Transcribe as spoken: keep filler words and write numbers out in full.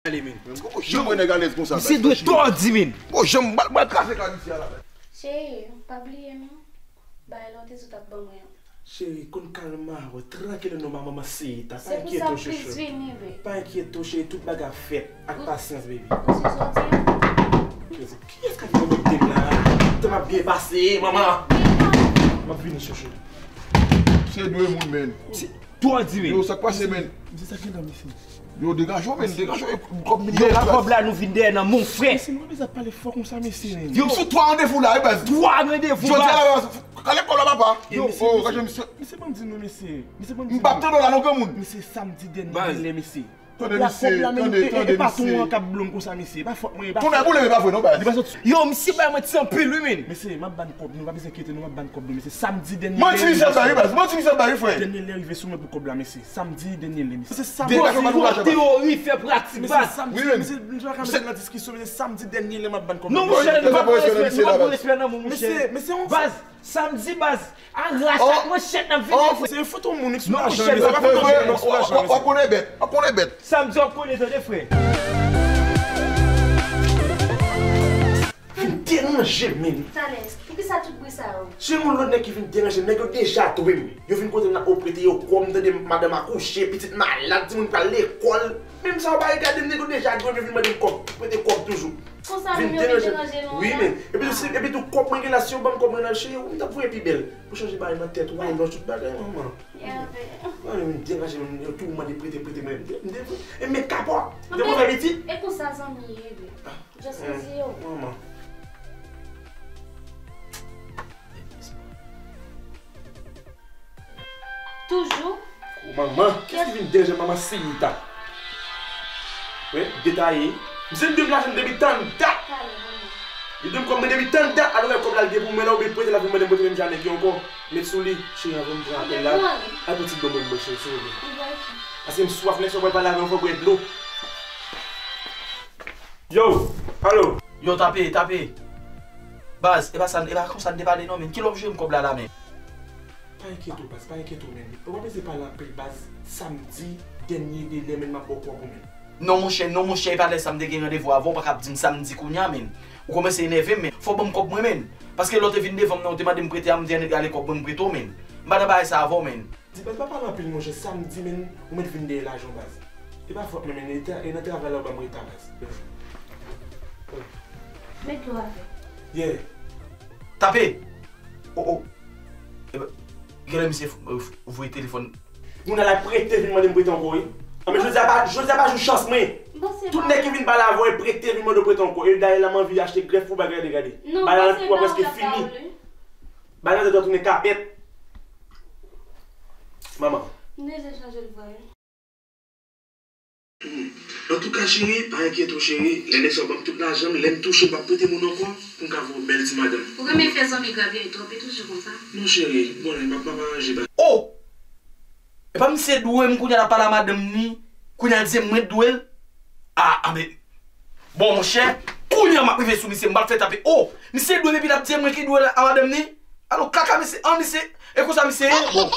Ale, men. Menm poko janm wè nèg alèz konsa. Misye dwe tòdi, men. Poko janm bal, bal kraze kay isi a la. Cheri, pa bliye non. Bagay la w te di w t ap ban mwen an. Cheri, konn kalma, wè, tranquilino, ma mamacita. Pa enkyete w, chouchou. Se pou sa m plis vini, babe. Pa enkyete w, cheri, tout bagay ap fèt ak pasyans, baby. Ou si soti an? Kiyès k ap vin nan mete m la? Tan ap byen pase, manman. M ap vini, chouchou. Se dwe moun, men. Tòdi, men. Yo, sa k pase, men? Di sa ki la, mesye. Yo, degaje w, men, degaje w, e kòb milyon. Yo, la kòb la, nou vin dèyè nan mon frè. Mesye, nou pa bezwen pale fò konsa, mesye, men. Yo, sou twa randevou la, wi, baz. Twa randevou, baz. Jodi a la, baz, ale kòb la, papa. Yo, oh, gade misye. Misye banm di nou, mesye. Misye banm di nou. M p ap tande w la, non, granmoun. Mesye, samdi dènye lè, mesye. Tande misye, tande, tande misye. E patwon an k ap blo m konsa, mesye. E pa fòt mwen, e pa fòt. Tonnè boule, men pa vre, non, baz. Li pa sòti. Yo, misye bay mwen ti anpil, wi, men. Mesye, m ap ban kòb, nou pa bezwen enkyete nou, m ap ban kòb, nou, mesye. Samdi dènye lè. Manti misye ap bay, wi, baz. Manti misye ap bay, wi, frè. Dènye lè rive sou mwen pou kòb la, mesye. Samdi dènye lè, mesye. Samdi. Degaje w, pa nou lajè, baz. Teori, fè pratik, baz. Mesye, samdi, mesye, nou pa ka mete nan diskisyon, mesye, samdi dènye lè m ap ban kòb la. Non, monchè, nou pa pran respè, nou pa pran respè nan moun, monchè. Mesye, mesye, baz, samdi, baz, arache ak manchèt n ap vini. Se yon foto moun ki sou lajan, mesye, se pa foto jèn sou lajan, mesye. W ap konnen bèt, w ap konnen bèt. Samdi w ap konnen, tande, frè. Vin deranje m, men. Talès, poukisa tout bri sa yo? Se yon lòt nèg ki vin deranje m. Nèg yo deja touye m. Yo vin kote m la, o, prete yo kòb, m tande madanm akouche, pitit malad, timoun pral lekòl. Menm sa yo pa regade m, nèg yo deja touye m, yo vin mande m kòb, prete kòb toujou. Konsa menm yo vin deranje m. Wi, men. Epi tou, epi tou, kòb mwen gen la, si yo ban m kòb mwen nan cheri, m t ap voye pi bèl. Pou chanje bagay nan tèt ou, nan tout bagay, manman. Mwen, vin deranje m, yo tou mande prete, prete mwen. M te, m te, e men kapò. M te konn fè pitit. E konsa zanmi ye, wi. Just easy yo. Manman. Toujou. Manman, kiyès ki vin deranje manman si ta? Wi, detaye. Misye m dwe m lajan depi tann dat. Li dwe m kòb mwen depi tann dat. Alò, lè kòb la, l gen pou mwen la, oubyen prete la, vin mande m prete menm jan nèg yo ankò. Met sou li, cheri, anvan m pran apèl la. Al pran ti dlo mwen, mwen, cheri, silvouplè. Paske m swaf, nèg sa w pral pale avè m, fò w bwè dlo. Yo, alo. Yo, tape, tape. Baz, e pa sa, e pa konsa n te pale non, men. Kilè w ap jwe m kòb la la, men? Pa enkyete w, baz, pa enkyete w, men. Ou pa bezwen pale anpil, baz. Samdi, dènye delè, men, m ap ba w kòb ou, men. Non, monchè, non, monchè, e pa lè sa m te gen randevou avè w, ou pa ka ap di m samdi kounye a, men. Ou kòmanse enève m, men. Fò w ban m kòb mwen, men. Paske lè w te vin devan m nan, ou te mande m prete a, m te ale kòb mwen, m prete w, men. M pa nan bagay sa avè w, men. Di, baz, pa pale anpil, monchè. Samdi, men, ou mèt vin dèyè lajan, baz. E pa fòt mwen, men, e nan travay la ou ban m reta, baz. Met dlo avè. Yeah. Tape! Oh, oh. Kilè misye voye telefòn? Moun la prete vin mande m prete ankò, wi. Anben, jodi a pa, jodi a pa jou chans mwen. Tout nèg ki vin pale avè w, prete vin mande w prete ankò. E dayè la, m anvi achte grèf pou bagay, gade. Bagay la prèske fini. Bagay la tounen kapèt. Manman. M bezwen chanje l vre. Antouka, cheri, pa enkyete w, cheri. Lè nèg sa w ban m tout lajan m, lè m touche, m p ap prete moun ankò pou m ka voye yon bèl ti madanm. Ou renmen fè zanmi grabyen twòp, e toujou konsa. Non, cheri, bon, m ap, m ap aranje bagay. Oh! E pa misye dwe m kounye a l ap pale a madanm ni, kounye a l di mwen dwe l? Ah, anben. Bon, monchè, kounye a m ap rive sou misye, m pral fè tape. Oh, misye dwe m epi l ap di mwen ki dwe l a madanm ni? Alò, kaka misye, an misye, e konsa misye ye? Bon.